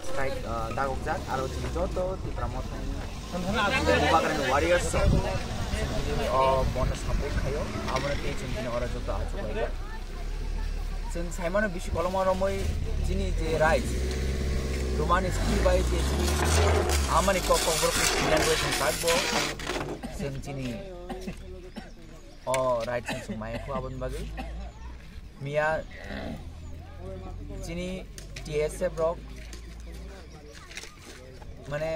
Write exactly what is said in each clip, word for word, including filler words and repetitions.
Strike, ah, dagokjak, aro chini joto Tipra Mothani Bubagrani warriors rok, o bono support khaio, abono tei chwng chini oro joto achuk laijak. Chwng saimano bisi koloma romwi chini je rights, romani school bai je chini amani kok kokborok ni language ni kagbo chwng chini o rights ni chwng maya kho aboni bagwi. Miya chini T S F rok mane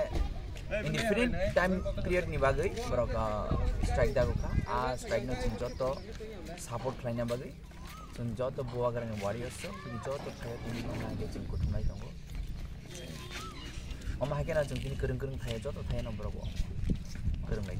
in different time period ni bagwi borok, ah, strike dagokha. A strike no chwng joto support khlaina bagwi. Chwng joto Bubagrani warriors rok, chwng joto phaio tini nangkhe chwng kuthumlai tongo. Omo hai kheno chwng tini kwrwng kwrwng thaio, joto thaio no borok bo kwrwng lai.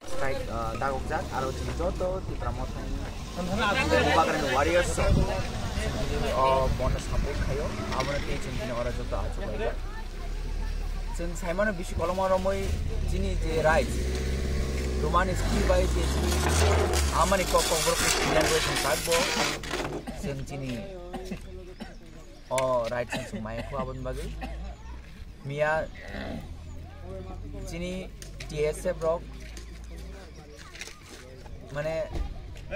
Strike, ah, dagokjak, aro chini joto Tipra Mothani Bubagrani warriors rok, o bono support khaio, abono tei chini oro joto achuk laijak. Chwng saimano bisi koloma romwi chini je rights, romani school bai je chini amani kok kokborok ni language ni kagbo chwng chini o rights ni chwng maya kho aboni bagwi. Miya chini T S F rok mane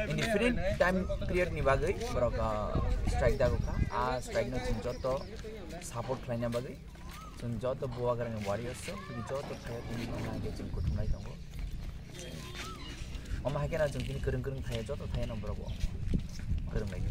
in different time period ni bagwi borok, ah, strike dagokha. A strike no chwng joto support khlaina bagwi. Chwng joto Bubagrani warriors rok, chwng joto thaio tini nangkhe chwng kuthumlai tongo. Omo hai kheno chwng tini kwrwng kwrwng thaio, joto thaio no borok bo kwrwng lai.